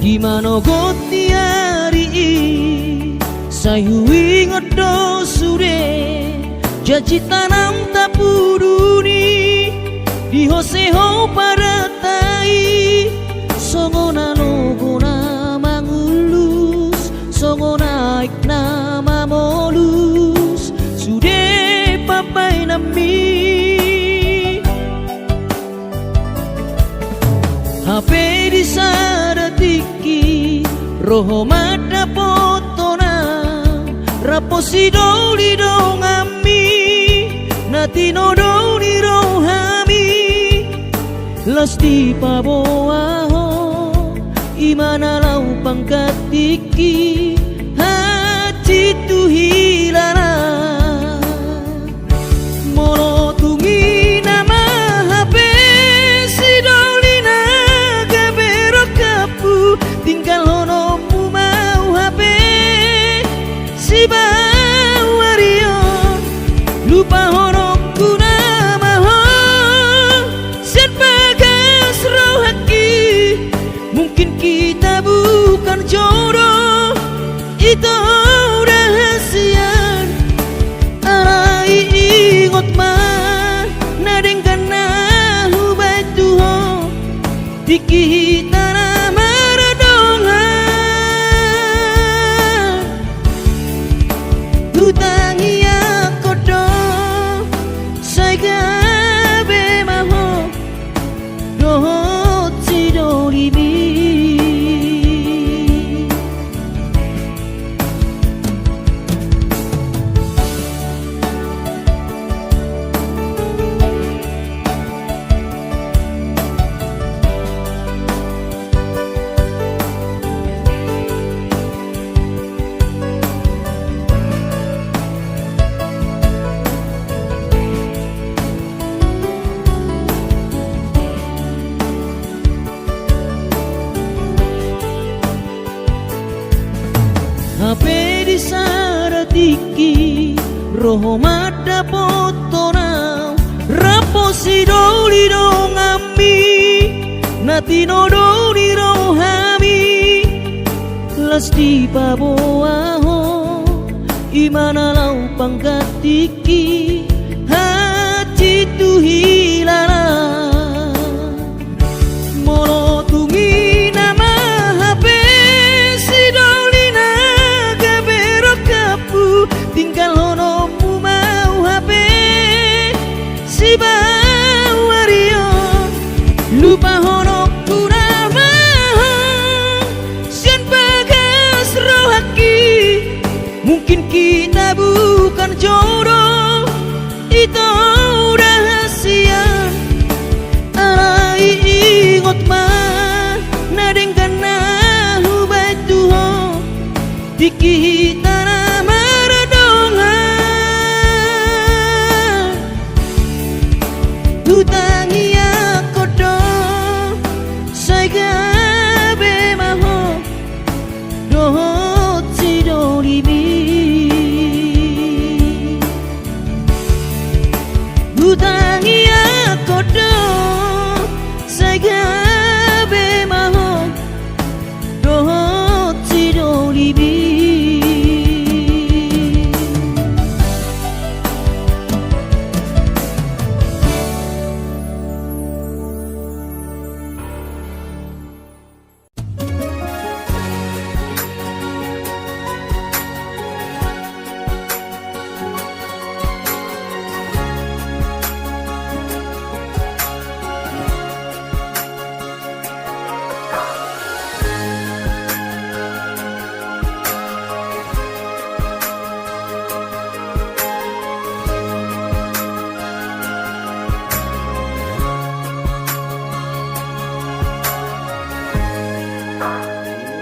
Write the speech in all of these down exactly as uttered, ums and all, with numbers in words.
Di manogot ni ari i, sai huingot do sude, janji tanam tapudun i, di ho seho parata i, songon na logo na mangulus, songon aek na mamolus, sude pambaenanmi. Hape di sada tingki, ro ho mandapothon au, rap ho sidoli donganmi, na tinodo ni rohami, laos dipaboa ho, i ma na laho panggantingki, hansit tu hilala. Molo tung i nama hape sidoli na gabe rongkaphu, tinggalhononmu ma au hape sibaoa ari on. Lupahononku nama ho sian bagas rohangki. Mungkin kita bukan jodoh, ito udah hasian. Alai ingot ma na denggan na hubaen tu ho, tingki hita na mardongan. Hutangiangkon do, sai gabe ma ho dohot sidolimi. Hape di sada tingki, ro ho mandapothon au, rap ho sidoli donganmi, na tinodo ni rohami, laos dipaboa ho, i ma na laho panggantingki, hansit tu hilala. Molo tung i nama hape sidoli na gabe rongkaphu, tinggalhononmu ma au hape sibaoa ari on. Lupahononku nama ho sian bagas rohangki. Mungkin kita bukan jodoh, ito udah hasian. Alai ingot ma na denggan na hubaen tu ho, tingki hita na mardongan. Hutangiangkon do, sai gabe ma ho dohot sidolimi. Hutangiangkon do, sai gabe ma ho dohot sidolimi.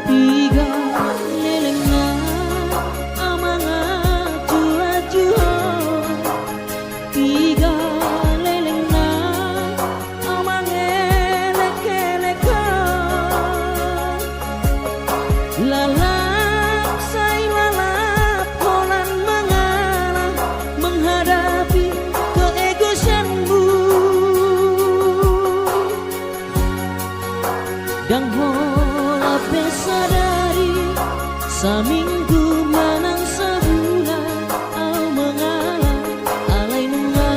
Piga lelengna amang ajuajuhon, piga lelengna amang elekelekon. Lalap sai lalap holan mangalah menghadapi keegoisanmu. Ndang holan pe Saminggu manang sabulan au mangalap, alai nunga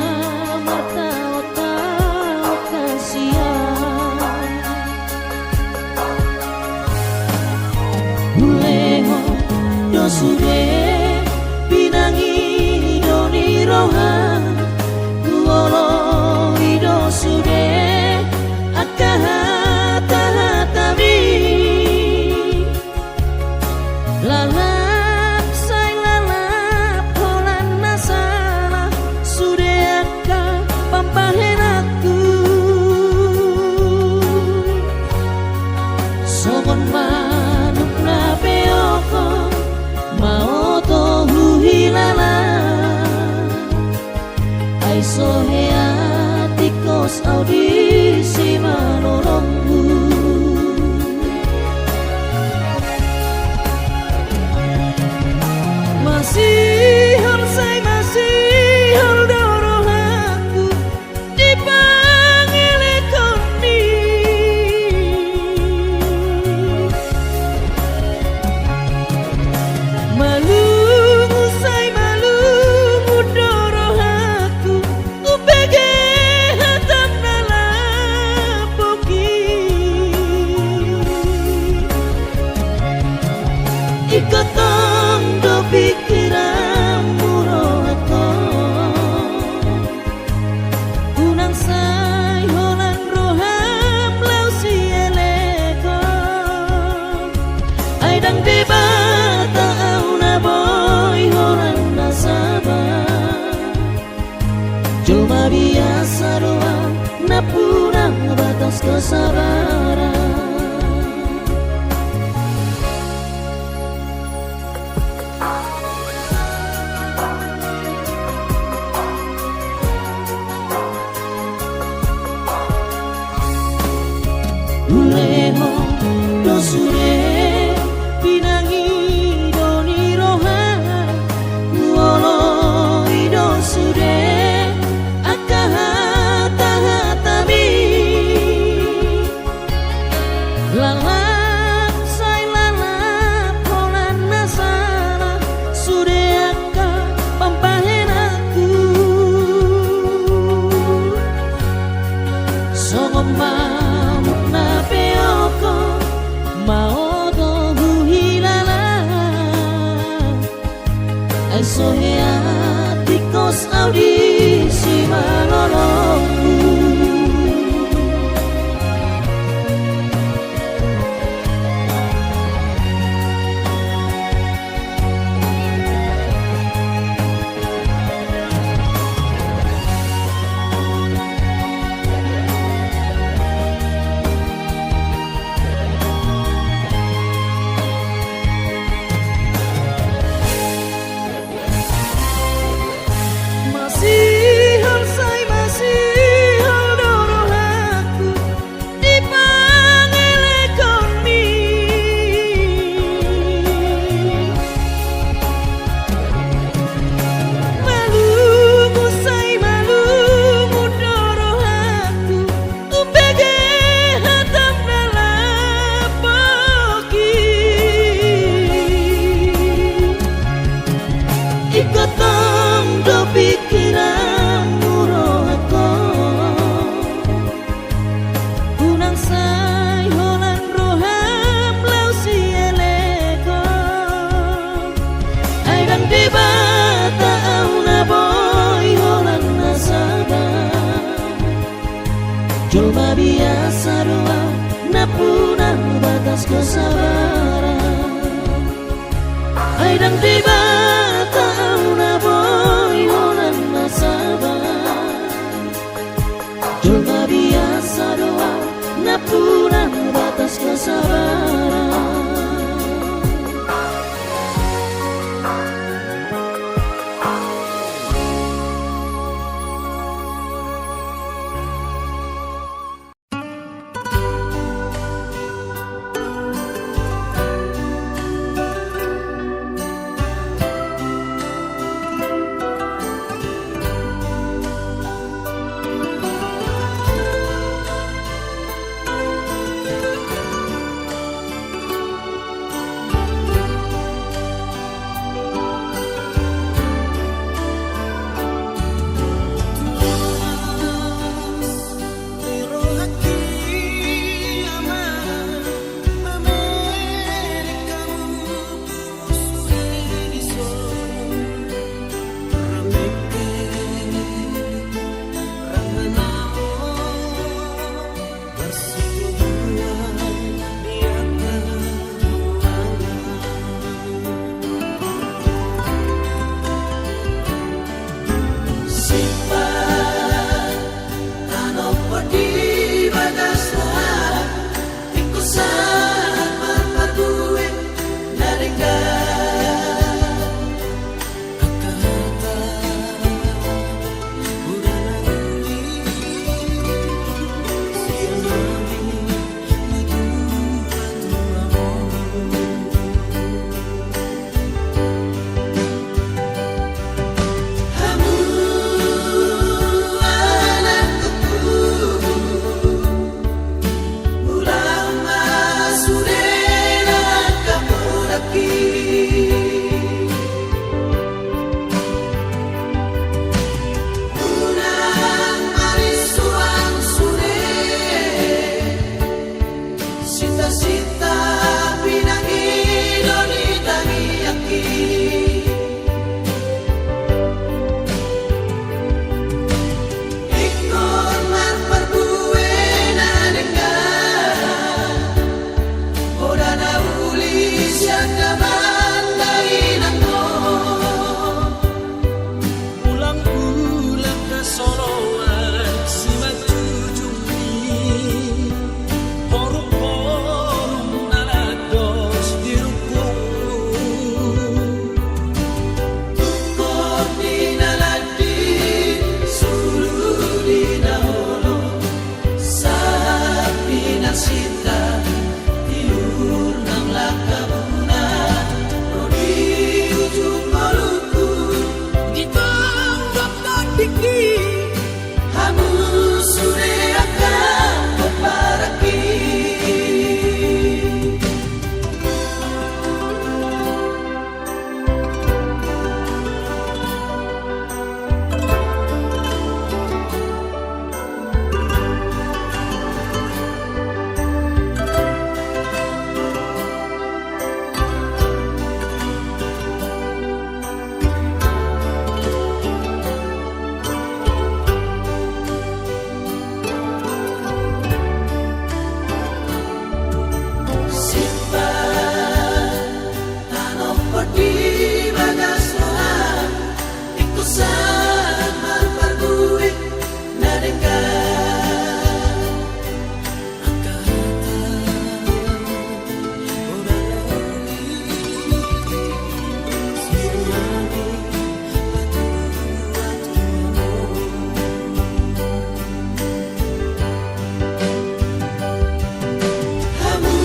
martaon-taon hasian. Hulehon do sude pinangido ni roha, huoloi do sude angka hata-hatami. Lalap sai lalap holan na sala sude angka pambahenanku. Songon manuk na peokon, maoto huhilala. Ai so hea tingkos au di simalolongmu. Masihol sai masihol do rohangku di pangelekonni. Malungun sai malungun do rohangku umbege hatam na lapok i. Ingkon tong do pingkiranmu rohangkon. Unang sai holan roham laho sielekon. Ai ndang Debata au na boi holan na saba. Jolma biasa do au nampuna batas kesabaran. Hulehon do sude pinangido ni roha, huoloi do sude angka hata-hatami. Lalap sai lalap holan na sala sude angka pambahenanku. Songon manuk na peokon, maoto huhilala. Ai so hea tingkos au di simalolongmu. Masihol sai masihol do rohangku di pangelekonni. Malungun sai malungun do rohangku umbege hatam na lapok i. Ingkon tong do pingkiranmu rohangkon. Unang sai holan roham laho sielekon. Ai ndang Debata au na boi holan na saba. Jolma biasa do au nampuna batas kesabaran. Ai ndang Debata au na boi holan na saba. Jolma biasa do au nampuna batas kesabaran. Sian damang dainang do. Ulang-ulang hasoloan simanjujung i, horung-horung na landos di rungkungmu. Tungkot ni na landit, sulu ni na holong, sahat pinansinta, tiur nang langkamuna, ro di ujung ngolungku. Di tonggop tondingki, hamu sude angka pomparanki. Simpan tano di bagas roha, ingkon sahat marparbue na denggan. Hamu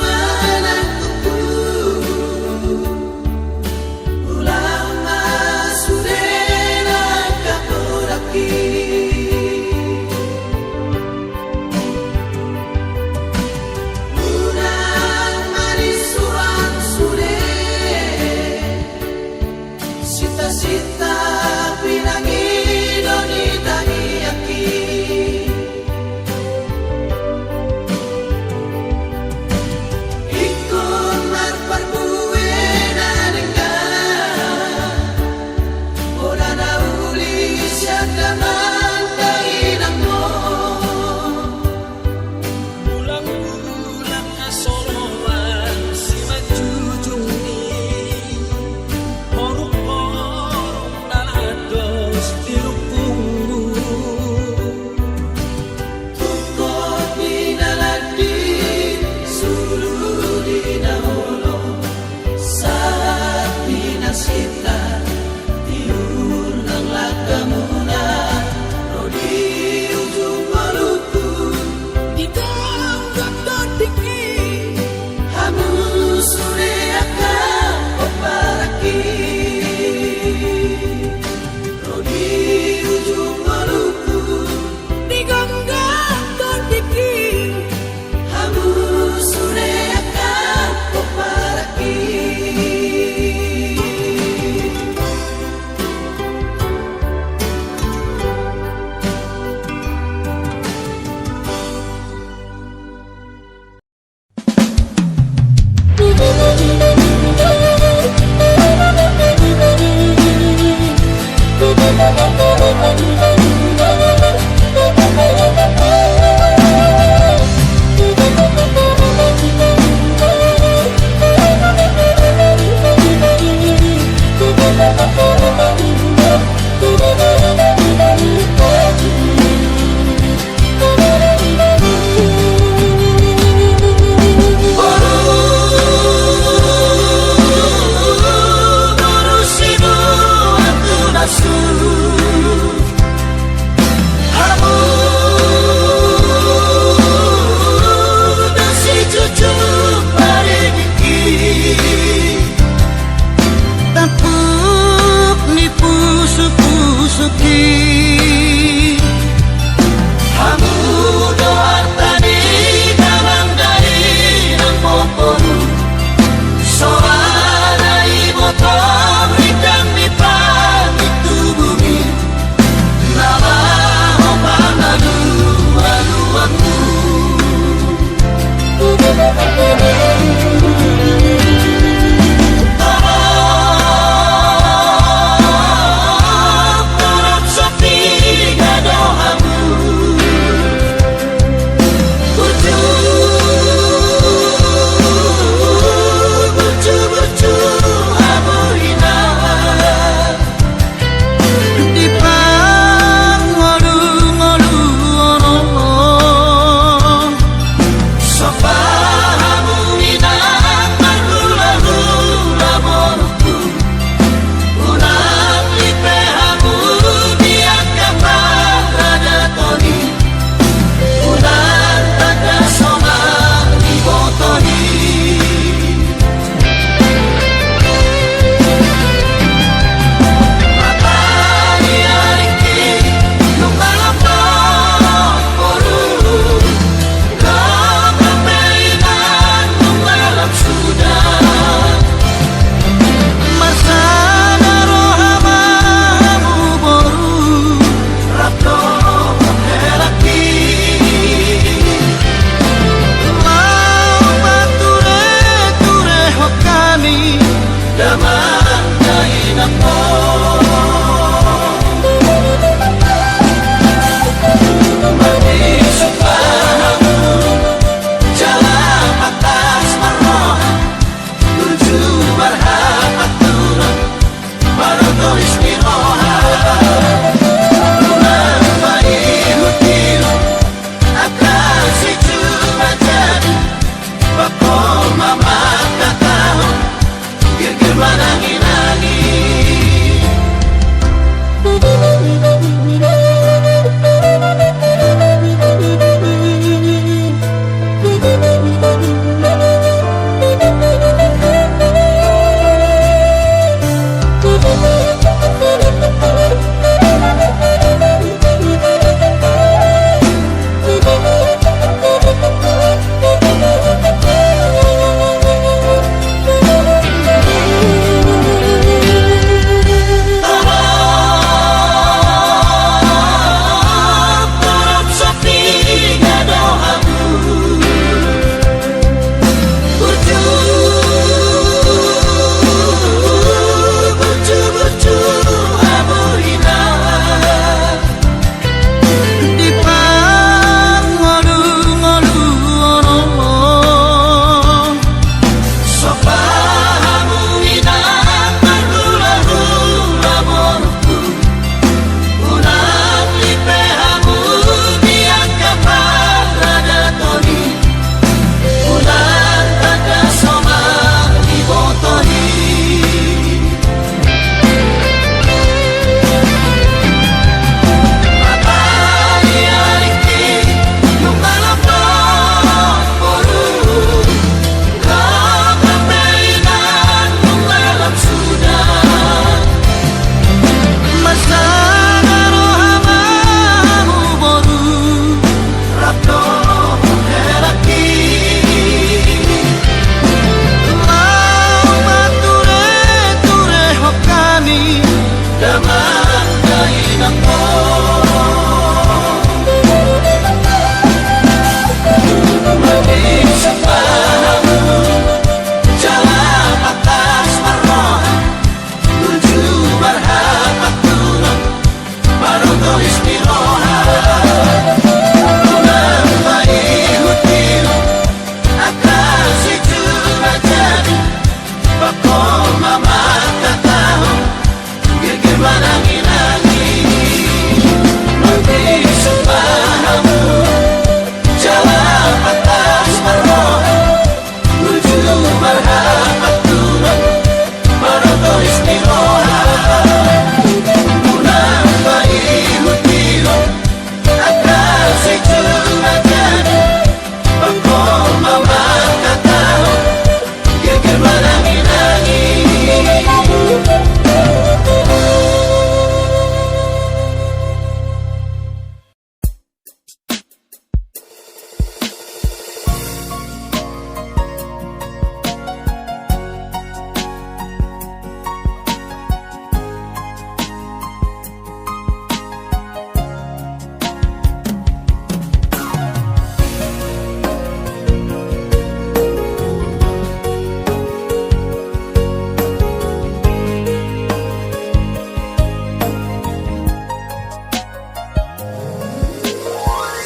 anakku, ulang ma sude na angka pomparanki. Unang ma disuang sude sinta-sinta pinangido ni tangiangki. Ingkon marparbue na denggan, poda na uli sian damang dainangmu. Ulang-ulang hasoloan simanjujung i, horung-horung na landos di rungkungmu. Tungkot ni na landit, sulu ni na holong, sahat pinansinta, tiur nang langkamuna, ro di ujung ngolungku. Di tonggop tondingki, hamu sude angka pomparanki. Ro di ujung ngolungku. Di tonggop tondingki, hamu sude angka pomparanki.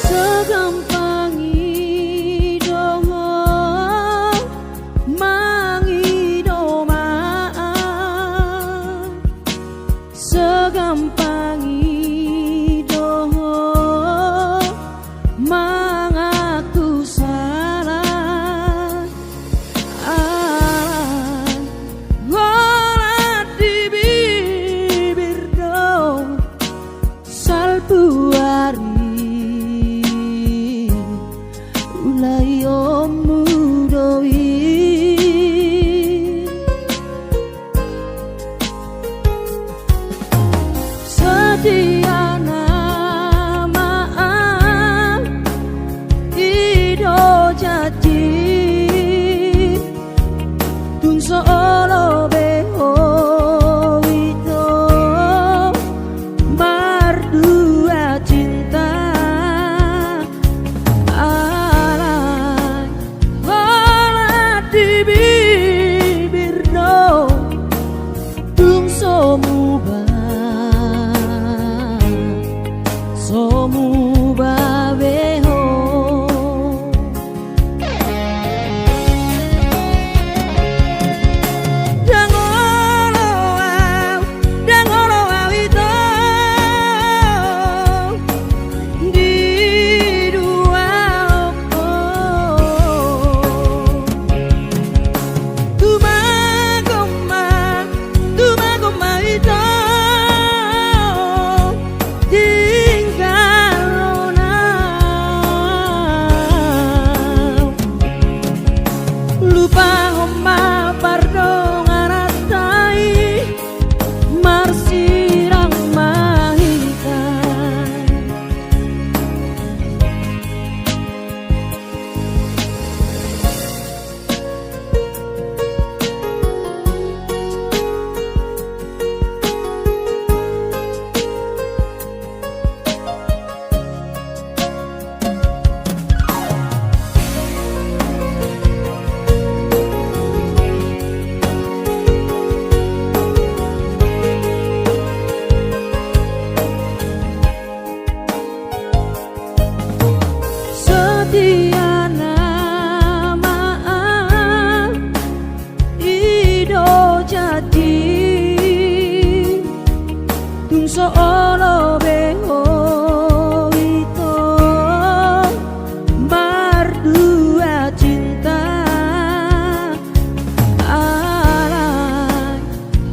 Sagampang i do ho mangido maaf, sagampang i do ho mangaku salah. Alai holan di bibir do salpu ari ulaonmu do i. Setia na maaf i do janji, tung so olo be ho ito mardua cinta. Alai holan di bibir do tung so Lupahon ma pardongananta i, marsirang ma hita. Setia nama i do jadi, tung so olo be ho ito mardua cinta. Alai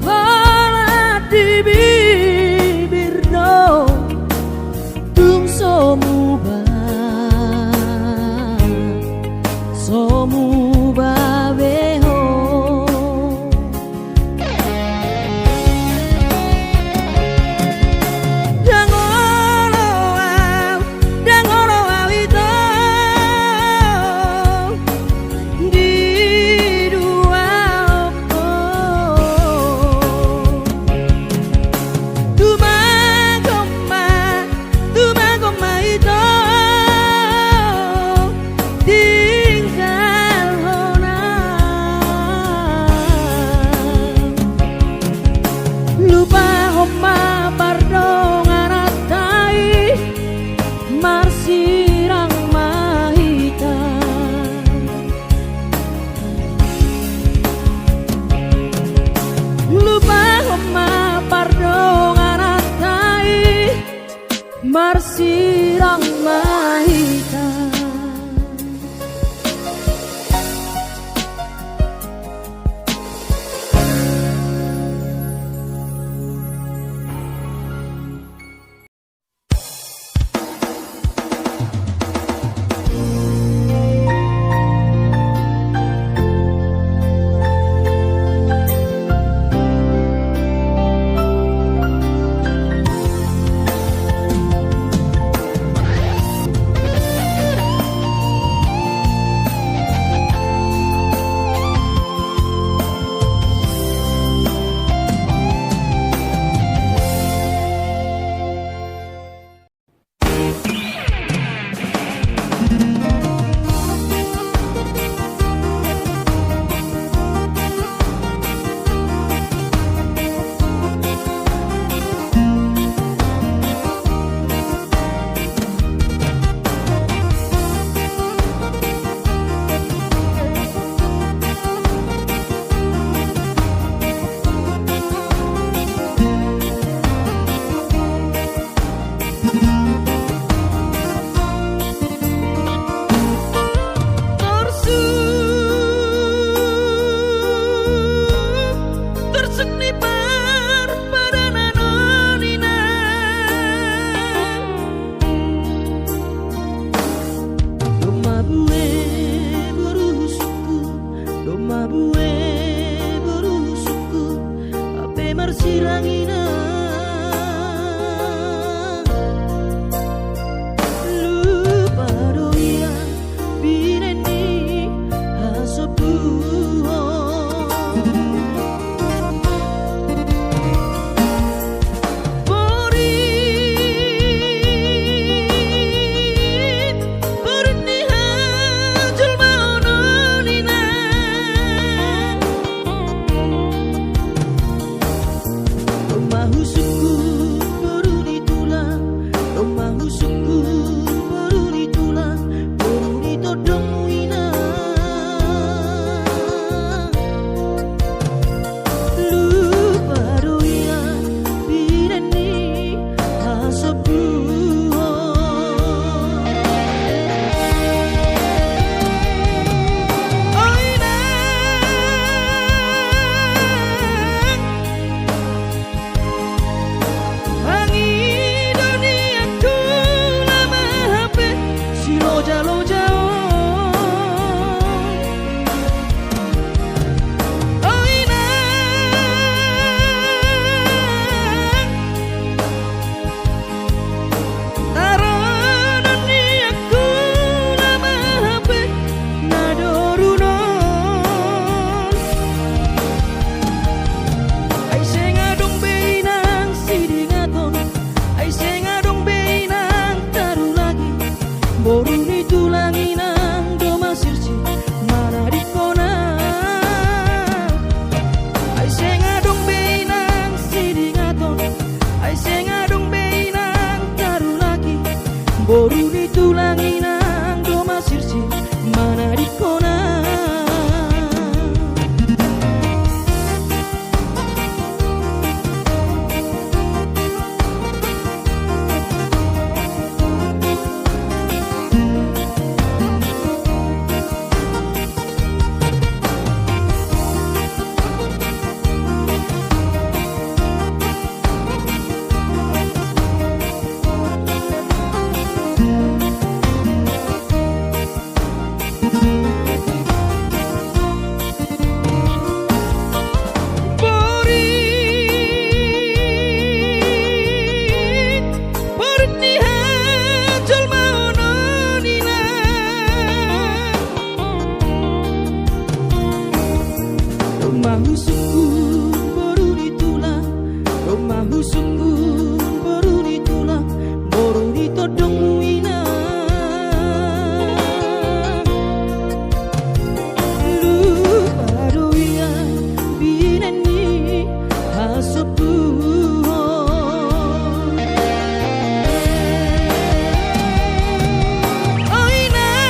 holan di bibir do, tung so muba, so muba be ho. Ndang olo au, ndang olo au ito di dua ho. Tumangkon ma, tumangkon ma ito tinggalhon au. Lupahon ma pardongananta i, marsirang ma hita. Lupahon ma pardongananta i, marsirang ma hita. Torsuk, torsuk ni parpadanan on inang. Domma bue boru husungkun, domma bue boru husungkun, hape marsirang inang. Lupa do ia bine ni hasombuon. Borit, borit ni hajolmaon on inang. Domma hus Husungkun boru ni tulang, domma husungkun boru ni tulang, boru ni tondongmu inang. Lupa do ia binen ni hasombuon. O inang,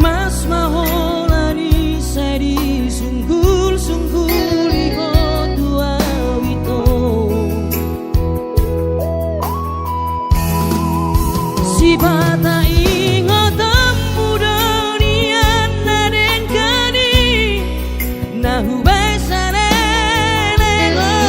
Mas ma holan i sai disunggul-sungguli ho tu ahu ito. Sipata ingotonmu do nian na denggan i na hubaen saleleng on.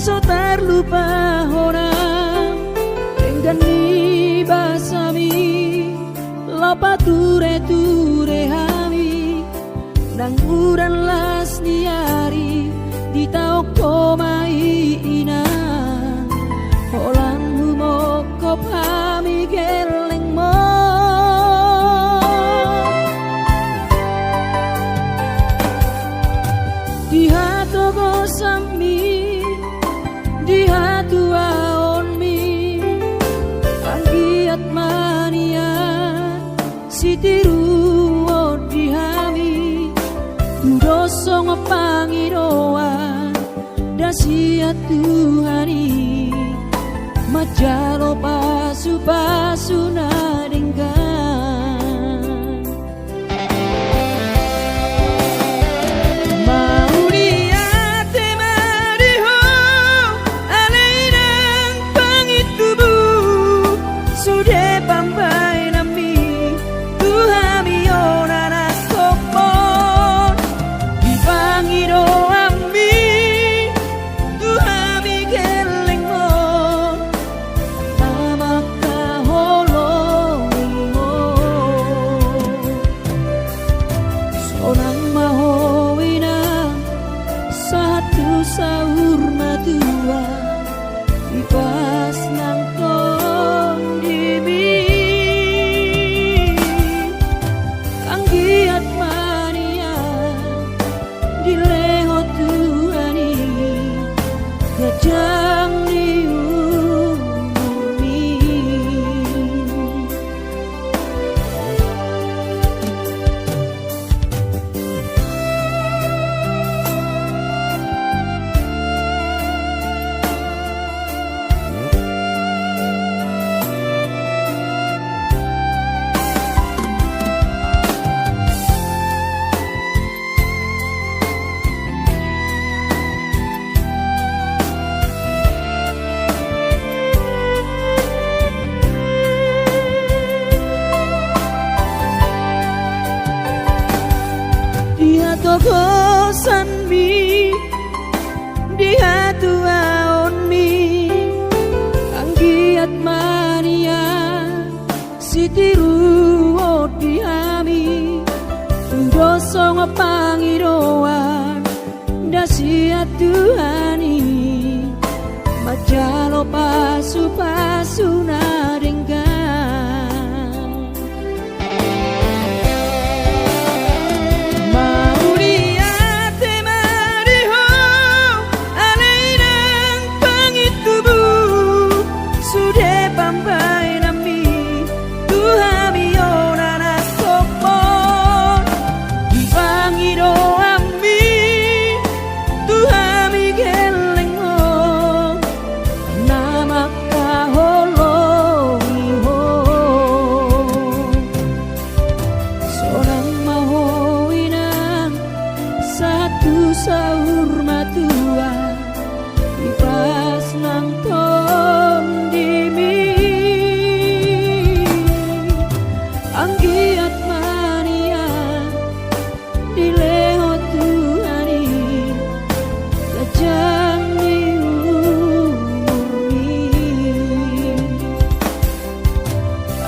So tarlupa hona denggan ni basami, laho patureture hami. Nang udan las ni ari, ditaon ho ma i inang, holan humongkop hami gellengmon. Di hatogosanmi, di hatuaonmi, anggiat ma nian sitiruon di hami, tudos songon pangidoan, da sian Tuhan i manjalo pasupasu na denggan. Mauliate ma di Ho, ale Inang pangintubu, sude pambahenanmi tu hami on anakkonmon, di pangidoanmi tu hami gellengmon, na mangkaholongi Ho. Sonang ma Ho Inang, sahat tu saur matua, di pas nang tondimi. Anggiat ma nian dilehon Tuhan i ganjang ni umurmi. Di hatogosanmi, di hatuaonmi, anggiat ma nian sitiruon di hami, tudos songon pangidoan, da sian Tuhan i manjalo pasupasu na denggan. Mauliate ma di Ho, ale Inang pangintubu, sude pambahenanmi tu hami on anakkonmon, di pangidoanmi tu hami gellengmon, na mangkaholongi Ho. Sonang ma Ho Inang, sahat tu saur matua, di pas nang tondimi. Anggiat ma nian dilehon Tuhan i ganjang ni umurmi.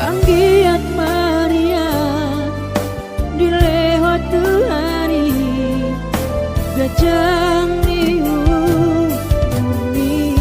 Anggiat ma nian dilehon Tuhan i ganjang ni umurmi.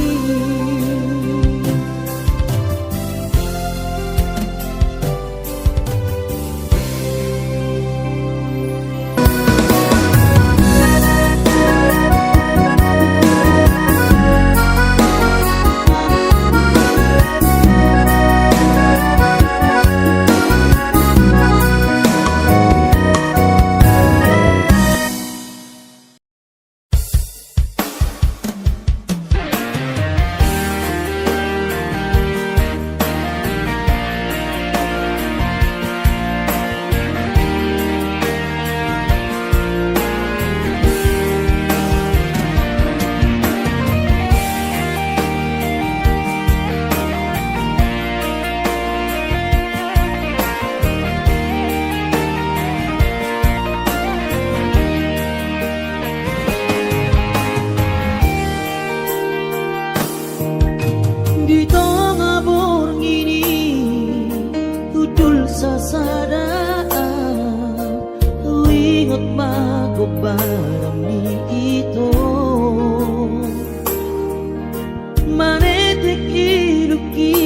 Magombaran ni ito, manetek idokki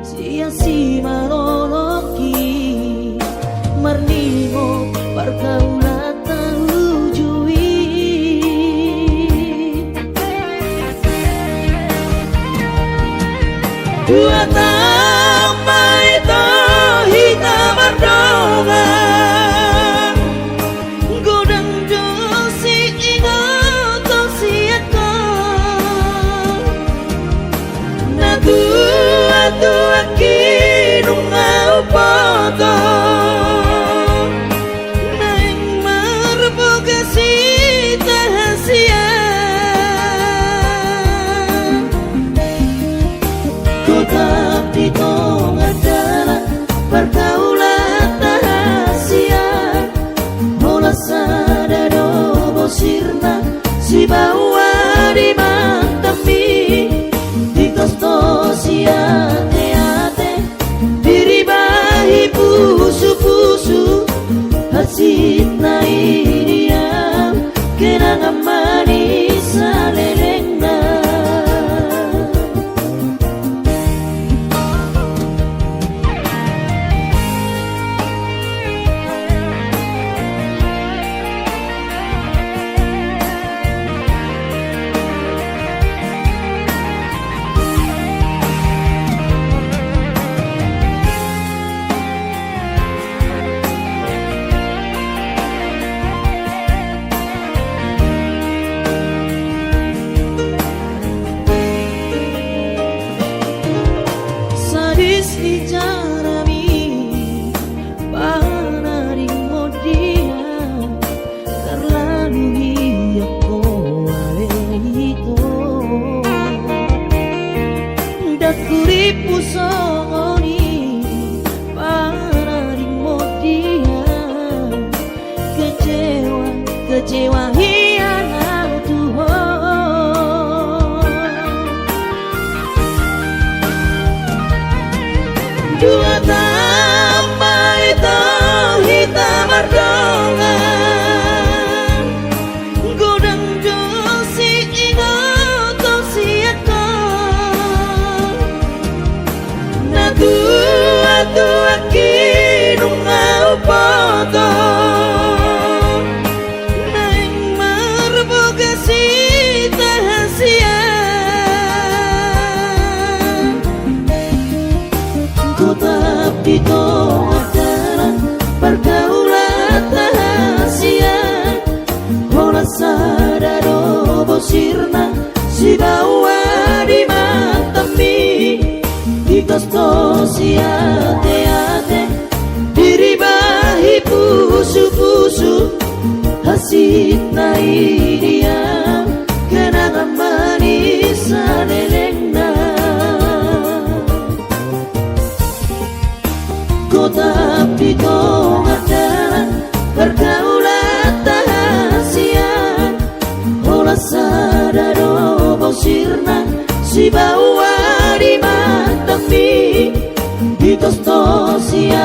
sian simalolongki, marnimo pargaulan na uju i. Dua taon ma ito hita mardongan, godang do siingothu sian ho. Na tuatua nunga huboto, naeng marbogas hita hasian. Gotap di tonga dalan, pargaulan na hasian. Holan sada do bosirna, sibaoa di mantan mi, ditos do siateate, diribahi pusupusu, hansitna i di au, kenangan manis salelengna. Sadis ni jarami, panaringmon dia, tarlalu hian ho ale ito. Dangku rimpu songon i, panaringmon dia, kecewa, kecewa hian au tu ho. Dua taon ma ito hita mardongan, godang do siingothu sian ho. Na tuatua nunga huboto, naeng marbogas hita hasian. Gotap di tonga dalan, pargaulan na hasian. Holan sada do bosirna, sibaoa di mantan mi, ditos do siateate, diribahi pusupusu, hansitna i di au, kenangan manis salelengna. Gotap di tonga dalan, pargaulan na hasian. Holan sada do bosirna, sibaoa di mantan mi, ditos do sian